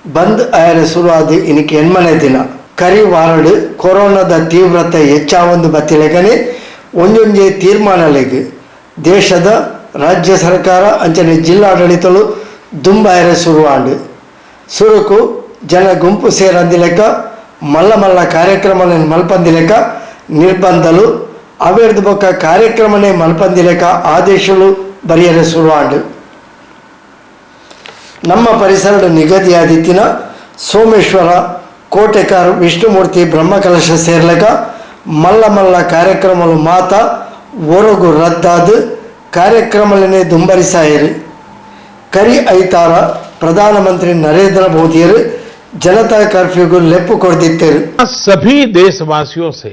ಬಂದ್ ಆಯೆರೆ ಸುರು ಆದ್ ಇನಿಕ್ 8 ನೇ ದಿನ. ಕರಿ ವಾರಡ್ ಕೊರೋನಾದ ತೀವ್ರತೆ ಎಚ್ಚಾವೊಂದು ಬತ್ತಿಲೆಕನೆ ಒಂಜೊಂಜೇ ತೀರ್ಮಾನಲೆಗ್ ದೇಶದ, ರಾಜ್ಯ ಸರಕಾರ ಅಂಚನೆ ಜಿಲ್ಲಾಡಳಿತಲು ದುಂಬಾಯೆರೆ ಸುರು ಆಂಡ್. ಸುರುಕು ಜನ ಗುಂಪು ಸೇರಂದಿಲೆಕ, ಮಲ್ಲ ಮಲ್ಲ ಕಾರ್ಯಕ್ರಮಲೆನ್ ಮಲ್ಪಂದಿಲೆಕ ನಿರ್ಬಂಧಲು, ಅವೆರ್ದ್ ಬೊಕ್ಕ ಕಾರ್ಯಕ್ರಮನೇ ಮಲ್ಪಂದಿಲೆಕ ಆದೇಶಲು ಬರಿಯೆರೆ ಸುರು ಆಂಡ್. ನಮ್ಮ ಪರಿಸರಡ್ ನಿಗದಿಯಾದಿತ್ತಿನ ಸೋಮೇಶ್ವರ, ಕೋಟೆಕಾರ್ ವಿಷ್ಣುಮೂರ್ತಿ ಬ್ರಹ್ಮಕಲಶ ಸೇರ್ಲೆಕ ಮಲ್ಲ ಮಲ್ಲ ಕಾರ್ಯಕ್ರಮಲು ಮಾತ ಒರೊಗು ರದ್ದಾದ್ ಕಾರ್ಯಕ್ರಮಲೆನೇ ದುಂಬರಿಸಾಯೆರ್. ಕರಿ ಐತಾರ ಪ್ರಧಾನಮಂತ್ರಿ ನರೇಂದ್ರ ಮೋದಿಯೆರ್ ಜನತಾ ಕರ್ಫ್ಯೂಗ್ ಲೆಪ್ಪು ಕೊರ್ದಿತ್ತೆರ್. सभी देशवासियों से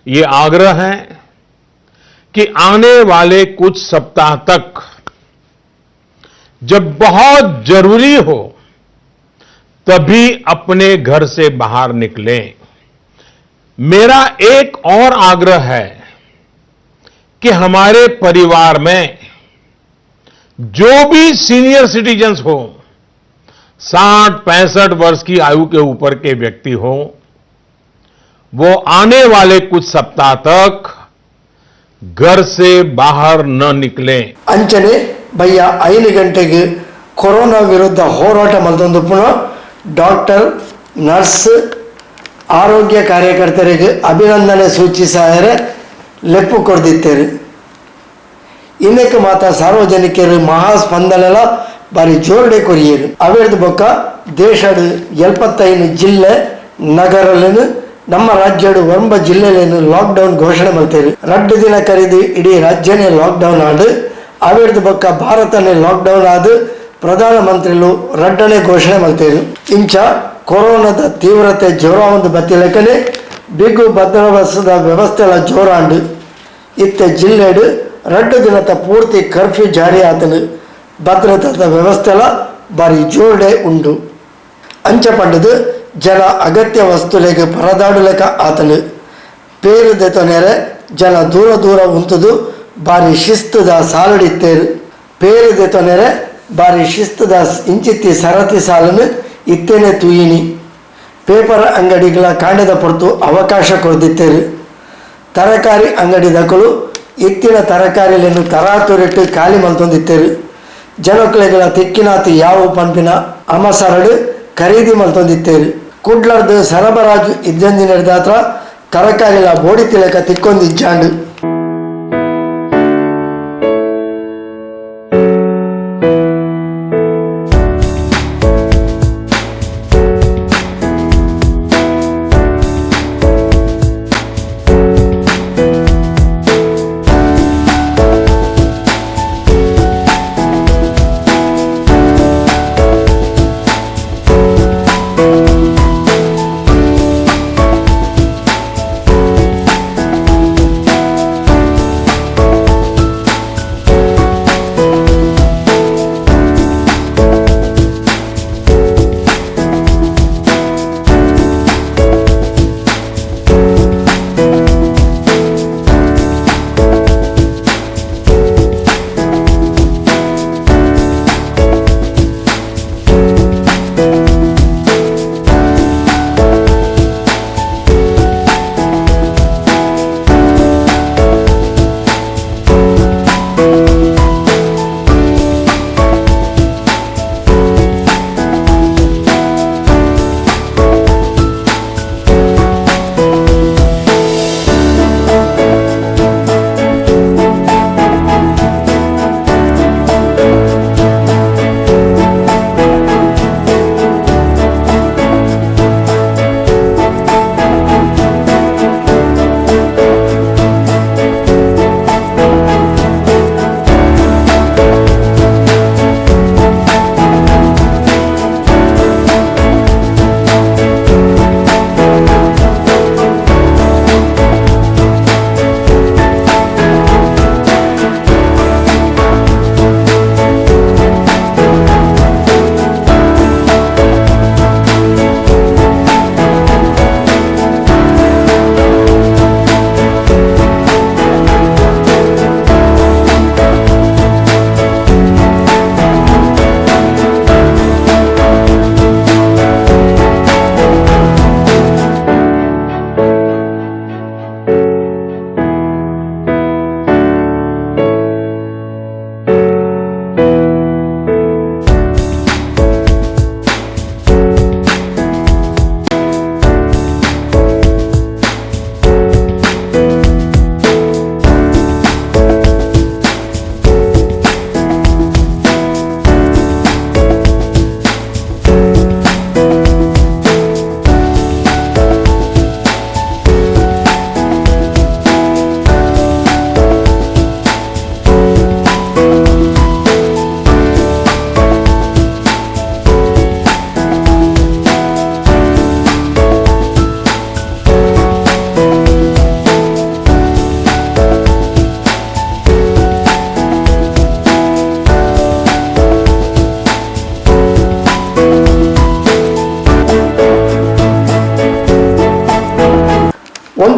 ये आग्रह है कि आने वाले कुछ सप्ताह तक जब बहुत जरूरी हो तभी अपने घर से बाहर निकलें। मेरा एक और आग्रह है कि हमारे परिवार में जो भी सीनियर सिटीजन्स हो, 60-65 वर्ष की आयु के ऊपर के व्यक्ति हो, वो आने वाले कुछ सप्ताह तक घर से बाहर न निकलें। ಅಂಚನೆ ಬಯ್ಯ 5 ಗಂಟೆಗೆ ಕೊರೋನಾ ವಿರುದ್ಧ ಹೋರಾಟ ಮಲ್ತೊಂದುಪ್ಪುನ ಡಾಕ್ಟರ್, ನರ್ಸ್, ಆರೋಗ್ಯ ಕಾರ್ಯಕರ್ತರಿಗೆ ಅಭಿನಂದನೆ ಸೂಚಿಸಾಯರೆ ಲೆಪ್ಪು ಕೊರ್ದಿತ್ತೇರು. ಇನ್ನಕ್ಕೆ ಮಾತ ಸಾರ್ವಜನಿಕರು ಮಹಾಸ್ಪಂದನೆಲ ಬಾರಿ ಜೋರುಡೆ ಕೊರಿಯೇರು. ಅವೆರ್ದ್ ಬೊಕ್ಕ ದೇಶಡ್ 75 ಜಿಲ್ಲೆ ನಗರಲೆನ್ ನಮ್ಮ ರಾಜ್ಯಡ್ 9 ಜಿಲ್ಲೆಲೆನ್ ಲಾಕ್ಡೌನ್ ಘೋಷಣೆ ಮಲ್ತೇರು. 2 ದಿನ ಕರಿದು ಇಡೀ ರಾಜ್ಯನೇ ಲಾಕ್ಡೌನ್ ಆಂಡ್. ಅವೆರ್ದ್ ಬೊಕ್ಕ ಭಾರತನೇ ಲಾಕ್ಡೌನ್ ಆದ್ ಪ್ರಧಾನಮಂತ್ರಿಲು ರಡ್ಡನೆ ಘೋಷಣೆ ಮಲ್ತೇರು. ಇಂಚ ಕೊರೋನಾದ ತೀವ್ರತೆ ಜೋರಾವೊಂದು ಬತ್ತಿಲೆಕನೆ ಬಿಗು ಭದ್ರವಸದ ವ್ಯವಸ್ಥೆಲ ಜೋರಾಂಡ್. ಇತ್ತೆ ಜಿಲ್ಲೆಡ್ 2 ದಿನದ ಪೂರ್ತಿ ಕರ್ಫ್ಯೂ ಜಾರಿ ಆತನು. ಭದ್ರತಾದ ವ್ಯವಸ್ಥೆಲ ಬಾರಿ ಜೋರ್ಡೆ ಉಂಡು. ಅಂಚ ಪಂಡದು ಜನ ಅಗತ್ಯ ವಸ್ತುಲೆಗ್ ಪರದಾಡುಲೆಕ ಆತನು. ಪೇರು ದೆತೊನೆರೆ ಜನ ದೂರ ದೂರ ಉಂತುದು ಬಾರಿ ಶಿಸ್ತುದ ಸಾಲುಡಿತ್ತೇರು. ಪೇರು ದೆತೊನೆರೆ ಬಾರಿ ಶಿಸ್ತುದ ಇಂಚಿತ್ತಿ ಸರತಿ ಸಾಲನು ಇತ್ತೇನೆ ತೂಯಿನಿ. ಪೇಪರ್ ಅಂಗಡಿಗಳ ಕಾಂಡದ ಪೊರ್ತು ಅವಕಾಶ ಕೊರ್ದಿತ್ತೇರು. ತರಕಾರಿ ಅಂಗಡಿ ದಕಲು ಇತ್ತಿನ ತರಕಾರಿಲೆನ್ ತರಾತುರಿಟ್ಟು ಖಾಲಿ ಮಲ್ತೊಂದಿತ್ತೇರು. ಜನಕ್ಲೆಗಳ ತಿಕ್ಕಿನಾತ್ ಯಾವು ಪನ್ಪಿನ ಅಮಸರಡ್ ಖರೀದಿ ಮಲ್ತೊಂದಿತ್ತೇರು. ಕುಡ್ಲರ್ದು ಸರಬರಾಜು ಇಜ್ಜಂದಿನೆರ್ದಾತ್ರ ತರಕಾರಿಲ ಬೋಡಿ ತಿಲಕ ತಿಕ್ಕೊಂದಿಜ್ಜಾಂಡ್.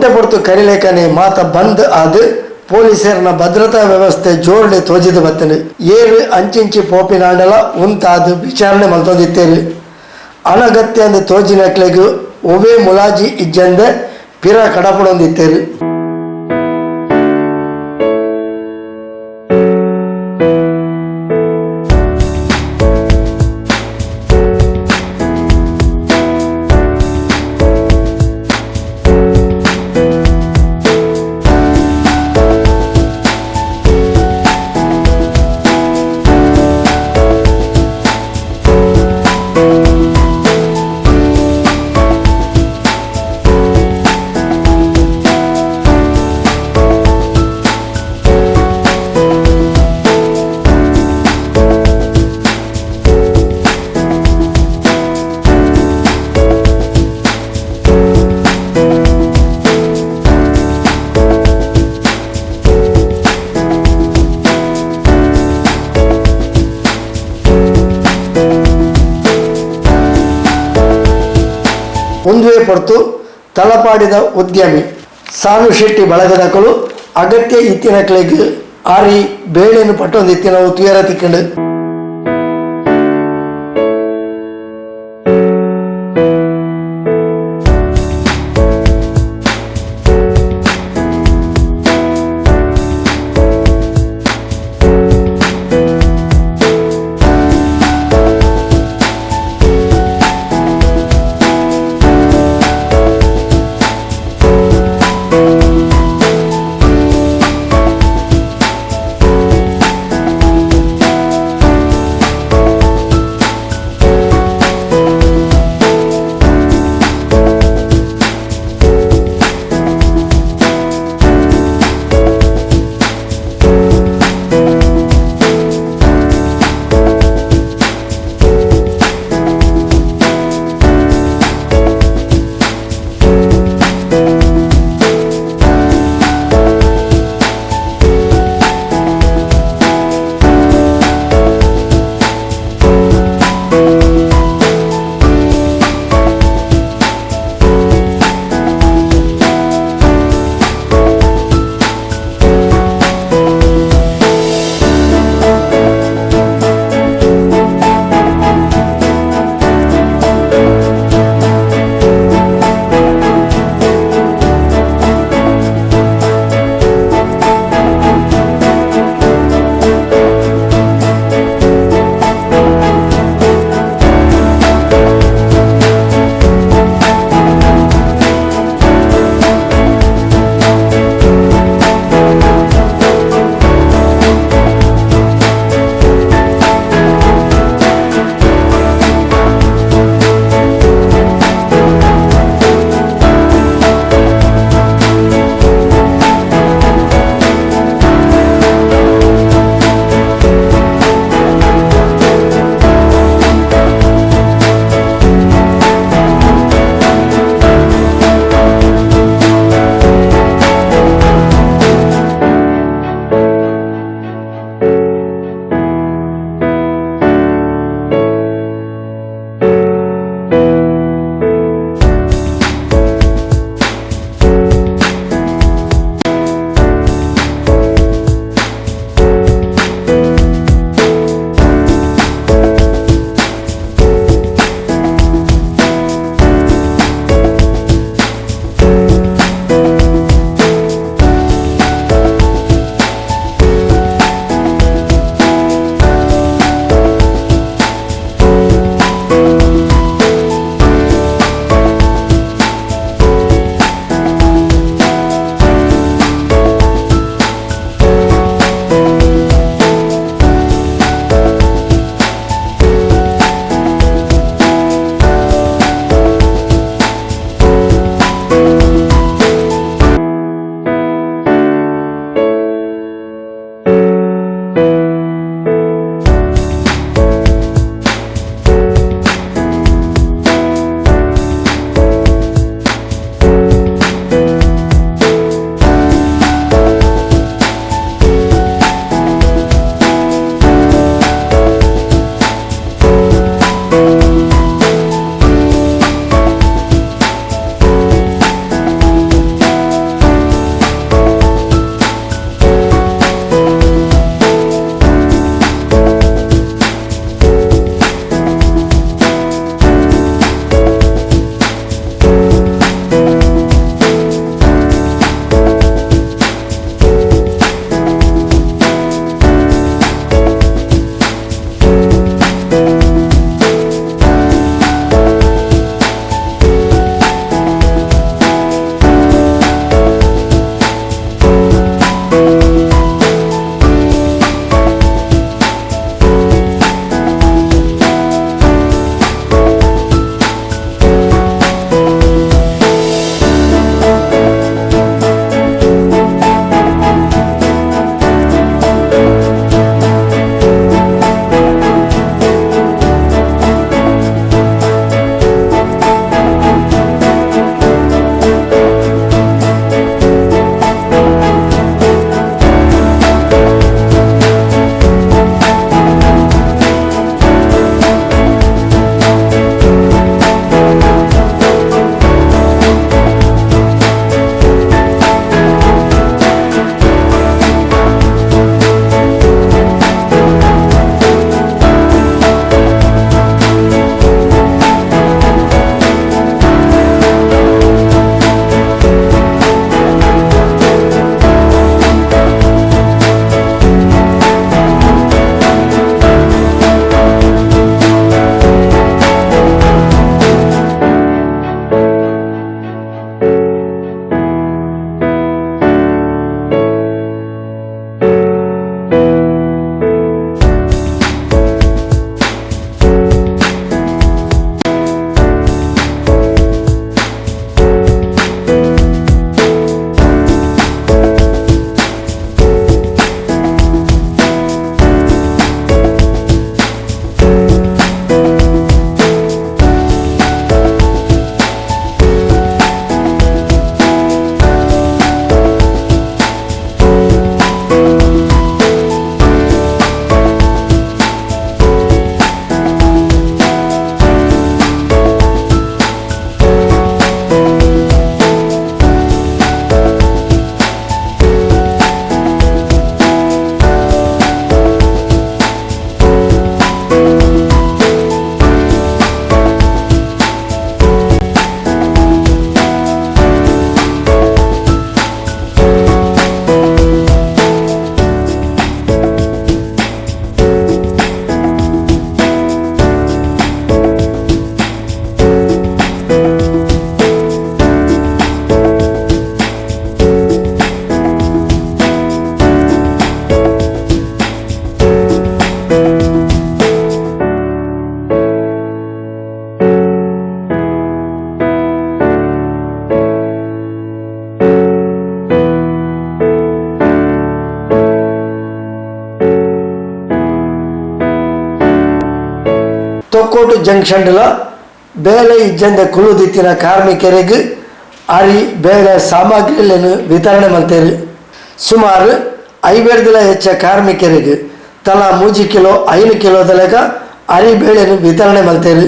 ಒಂತೆ ಪೊರ್ತು ಕರಿಲೇಖನೆ ಮಾತ ಬಂದ್ ಆದ್ ಪೊಲೀಸರನ ಭದ್ರತಾ ವ್ಯವಸ್ಥೆ ಜೋರ್ಡೆ ತೋಜಿದು ಬತ್ತನು. ಏರು ಅಂಚಿಂಚಿ ಪೋಪಿನಾಂಡಲ ಉಂತಾದ್ ವಿಚಾರಣೆ ಮಲ್ತೊಂದಿತ್ತೇರು. ಅನಗತ್ಯ ಅಂದ್ ತೋಜಿನಕ್ಲೆಗ್ ಒವ್ವೇ ಮುಲಾಜಿ ಇಜ್ಜಂದೆ ಪಿರ ಕಡಪಡೊಂದಿತ್ತೇರು. ಒಂದುವೇ ಪಡ್ತು ತಲಪಾಡಿದ ಉದ್ಯಮಿ ಸಾನು ಶೆಟ್ಟಿ ಬಳಗದಕಲು ಅಗತ್ಯ ಇತ್ತಿನಕ್ಲೆಗ್ ಆರಿ ಬೇಳೆನು ಪಟ್ಟೊಂದಿತ್ತಿನವು ತುಯರ ತಿಕ್ಕಂಡು. ಜಂಕ್ಷನ್ಲ ಬೇಲೆ ಇಜ್ಜಂದೆ ಕುಲುದಿತ್ತಿನ ಕಾರ್ಮಿಕರಿಗೆ ಅರಿ ಬೇಳೆ ಸಾಮಗ್ರಿಗಳನ್ನು ವಿತರಣೆ ಮಲ್ತೇರು. ಸುಮಾರು 50 ಹೆಚ್ಚ ಕಾರ್ಮಿಕರಿಗೆ ತಲಾ 3 ಕಿಲೋ 5 ಕಿಲೋದಲೆಕ ಅರಿ ಬೇಳೆಯನ್ನು ವಿತರಣೆ ಮಲ್ತೇರು.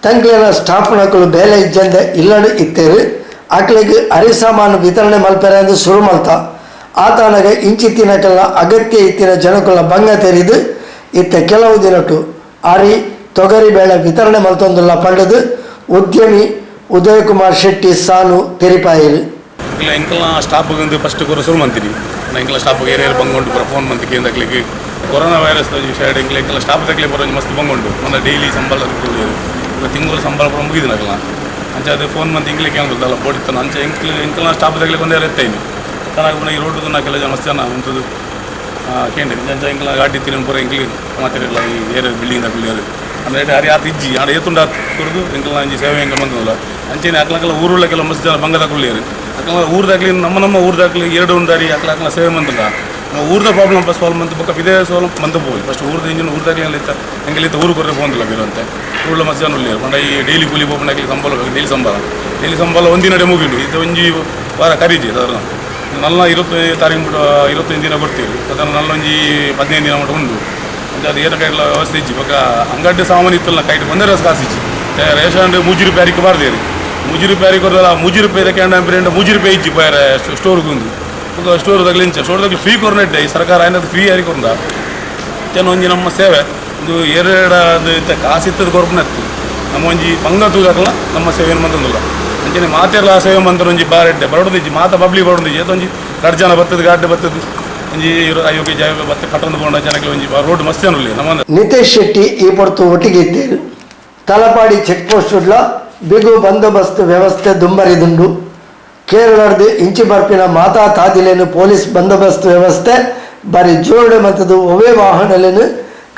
ತಂಗ್ಲಿನ ಸ್ಟಾಫ್ನಕುಲು ಬೇಲೆ ಇಜ್ಜಂದೆ ಇಲ್ಲಡು ಇತ್ತೇರು ಅಕ್ಲಿಗೆ ಅರಿ ಸಾಮಾನು ವಿತರಣೆ ಮಲ್ಪೆರೆ ಎಂದು ಶುರು ಮಲ್ತ ಆತನಗ ಇಂಚಿತ್ತಿನಕಲ್ಲ ಅಗತ್ಯ ಇತ್ತಿನ ಜನಕುಲ ಭಂಗ ತೆರಿದು ಇತ್ತ ಕೆಲವು ದಿನಟು ಅರಿ ತೊಗರಿ ಬೇಳೆ ವಿತರಣೆ ಮಲ್ತೊಂದುಲ್ಲ ಪಂಡದು ಉದ್ಯಮಿ ಉದಯಕುಮಾರ್ ಶೆಟ್ಟಿ ಸಾನು ತೆರಿಪಾಯಿರು. ಎಂಕಲ್ನ ಸ್ಟಾಪ್ಗೆ ಫಸ್ಟ್ ಕೊರ ಶುರು ಮಂತಿರಿ ಎಂಕಲ ಸ್ಟಾಪ್ಗೆ ಏರಿಯಾ ಬಂಗುಂಟು ಪೂರ ಫೋನ್ ಮಂತಿ ಕೇಂದ್ರಕ್ಲಿಗೆ ಕೊರೋನಾ ವೈರಸ್ ವಿಷಯ ಎಂಕಲ ಎಂಕಲ ಸ್ಟಾಪ್ ತಕ್ಲಿ ಪೂರ ಮಸ್ತ್ ಬಂಗುಂಟು ಮೊನ್ನೆ ಡೈಲಿ ಸಂಬಳ ತಿಂಗಳು ಸಂಬಳ ಪೂರ ಮುಗಿದಿನಕಲ್ಲ ಅಂಚೆ ಅದು ಫೋನ್ ಮಂತಿ ಇಂಗ್ಲಿಕ್ಕೆ ಕೇಂದ್ರ ಬೋಡಿತ್ತಾನ ಅಂಚೆ ಎಂಕಲ್ ಎಂಕಲ್ನ ಸ್ಟಾಪ್ ತಗ್ಲಿಕ್ಕೆ ಒಂದೇ ಎತ್ತೈನು ತನಕ ಪುನಃ ಈ ರೋಡ್ ನಾ ಕೆಲ ಜನ ಮಸ್ತ್ ಜನ ಉಂಟದು ಕೇಂದ್ರ ಅಂಚೆ ಎಂಕಲ ಗಾಡಿ ತಿನ್ನ ಪೂರ ಎಂಕ್ಲಿ ಮಾತಿರಲ್ಲ ಈ ಏರಿಯಾ ಬಿಲ್ಡಿಂಗ್ ತಗ್ಲಿ ಅಂದರೆ ಹರಿ ಆತ ಇಜ್ಜಿ ಆಡ ಏತುಂಡ ಕುರಿದು ಎಂಕಲ್ನ ಅಂಜಿ ಸೇವೆ ಎಂಕ ಬಂದಲ್ಲ ಅಂಚೆನೆ ಅಕ್ಲಕಲ ಊರುಳ್ಳ ಕೆಲ ಮಸ್ತ್ ಜನ ಬಂಗದ ಕುಳ್ಳಿಯರು ಅಕ್ಲ ಊರ್ದಾಗ್ಲಿ ನಮ್ಮ ನಮ್ಮ ಊರ್ದಾಗ್ಲಿ ಎರಡು ಉಂಡಾರಿ ಅಕ್ಲ ಅಕ್ಲ ಸೇವೆ ಮಂತುಂಡ ನಮ್ಮ ಊರ್ದ problem first solve ಮಂತ್ ಬೊಕ್ಕ ಇದೇ ಸಾಲ್ವ್ ಮಂತ್ ಪೋಲಿ ಫಸ್ಟ್ ಊರ್ದ ಇಂಜಿನ್ ಊರ್ದಾಗ್ಲಿ ಅಲ್ಲಿ ಎಂಕಲಿತ್ತ ಊರು ಕೊರ್ರೆ ಪೋಂದಿಲ್ಲ ಬೇರಂತೆ ಊರ್ಲ ಮಸ್ತ್ ಜನ ಉಳ್ಳಿಯರು ಪಂಡ ಈ ಡೈಲಿ ಕೂಲಿ ಪೋಪಂಡಕ್ಲಿ ಸಂಬಳ ಡೈಲಿ ಸಂಬಳ ಡೈಲಿ ಸಂಬಳ ಒಂದಿನಡೆ ಮುಗಿಡು ಇದು ಒಂಜಿ ವಾರ ಕರೀಜಿ ಸಾಧಾರಣ ನಲ್ಲ 20 ತಾರೀಕು ಬಿಟ್ಟು 25 ದಿನ ಕೊಡ್ತೀರಿ ಸಾಧಾರಣ ನಲ್ಲ ಒಂಜಿ 15 ದಿನ ಮಟ್ಟ ಉಂಡು ಅದು ಏನ ಕೈಲ ವ್ಯವಸ್ಥೆ ಇಜ್ಜಿ ಬೊಕ್ಕ ಅಂಗಡಿ ಸಾಮಾನು ಇತ್ತಲ್ಲ ಕೈಟ್ ಒಂದೇ ರಸ ಕಾಸಿಜ್ಜಿ ರೇಷನ್ 3 ರೂಪಾಯಿ ಅರಿಕೆ ಬಾರ್ದೇರಿ 3 ರೂಪಾಯಿ ಕೊರಲ್ಲ 3 ರೂಪಾಯಿ ಕೆಂಡ 3 ರೂಪಾಯಿ ಇಜ್ಜಿ ಬೇರೆ ಸ್ಟೋರ್ಗೆ ಒಂದು ಬೊಕ್ಕ ಸ್ಟೋರ್ ತಗಲಿ ಇಂಚ ಸ್ಟೋರ್ ತಗಲಿ ಫ್ರೀ ಕೊರ್ನೆಟ್ಟೆ ಈ ಸರ್ಕಾರ ಏನಾದ್ರು ಫ್ರೀ ಅರಿ ಕೊರಂದ ಇತ್ತೇನು ಒಂಜಿ ನಮ್ಮ ಸೇವೆ ಒಂದು ಎರಡು ಇತ್ತ ಕಾಸು ಇತ್ತದ ಕೊರ್ಪುನತ್ತು ನಮ್ಮ ಒಂಜಿ ಬಂಗ ತೂದಾಕಲ ನಮ್ಮ ಸೇವೆ ಮಂತಂದಿಲ್ಲ ಅಂಚನೆ ಮಾತೆಲ್ಲ ಸೇವೆ ಮಂತ್ರ ಒಂಜಿ ಬಾರೆಡ್ಡೆ ಬರೋದಿಜ್ಜಿ ಮಾತ ಪಬ್ಲಿಕ್ ಬರೋದಿಜ್ಜಿ ಏತೊಂಜಿ ರಡ್ಡು ಜನ ಬತ್ತದ ಗಾಡ್ಡೆ ಬತ್ತದ ಒಂಜಿ ಅಯೋಗ್ಯ ಜಾಗ ಬತ್ತೆ ಕಟ್ಟೊಂದು ಪೋಂಡ ಜನಕ್ಕೆ ಒಂಜಿ ರೋಡ್ ಮಸ್ತ್ ಜನ ನಮ್ಮ ನಿತೇಶ್ ಶೆಟ್ಟಿ ಈ ಪೊರ್ತು ಒಟ್ಟಿಗೆ ಇದ್ದೇರು. ತಲಪಾಡಿ ಚೆಕ್ ಪೋಸ್ಟ್ ಬಿಗು ಬಂದೋಬಸ್ತ್ ವ್ಯವಸ್ಥೆ ದುಂಬರಿದುಂಡು. ಕೇರಳದ ಇಂಚಿ ಬರ್ಪಿನ ಮಾತಾ ತಾದಿಲೇನು ಪೊಲೀಸ್ ಬಂದೋಬಸ್ತ್ ವ್ಯವಸ್ಥೆ ಬಾರಿ ಜೋರುಡೆ ಮತ್ತದು ಒವೇ ವಾಹನಲೇನು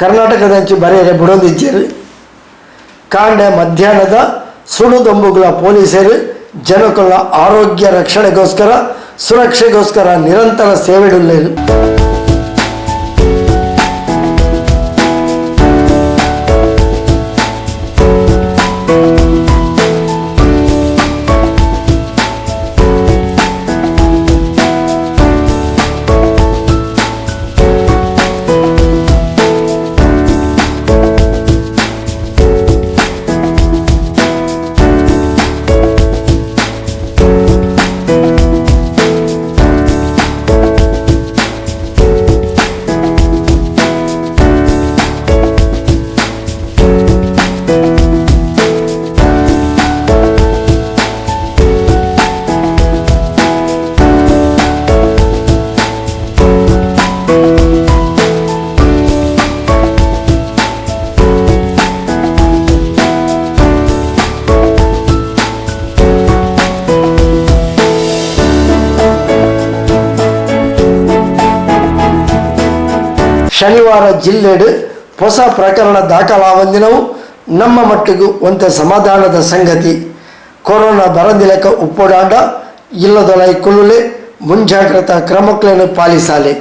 ಕರ್ನಾಟಕದಂಚು ಬರೆಯರೆ ಬುಡೊಂದಿಜ್ಜೇರು. ಕಾಂಡೆ ಮಧ್ಯಾಹ್ನದ ಸುಡುದೊಂಬುಗಳ ಪೊಲೀಸರು ಜನಕುಲ ಆರೋಗ್ಯ ರಕ್ಷಣೆಗೋಸ್ಕರ ಸುರಕ್ಷೆಗೋಸ್ಕರ ನಿರಂತರ ಸೇವೆಡುಳ್ಳೇರು. ಶನಿವಾರ ಜಿಲ್ಲೆಡು ಹೊಸ ಪ್ರಕರಣ ದಾಖಲಾವಂದಿನವು ನಮ್ಮ ಮಟ್ಟಿಗೂ ಒಂತೆ ಸಮಾಧಾನದ ಸಂಗತಿ. ಕೊರೋನಾ ಬರಂದಿಲಕ ಉಪ್ಪೋಡಾಂಡ ಇಲ್ಲದೊಲೈ ಕುಲ್ಲುಲೆ ಮುಂಜಾಗ್ರತಾ ಕ್ರಮಕ್ಲೇನು ಪಾಲಿಸಾಲೆ.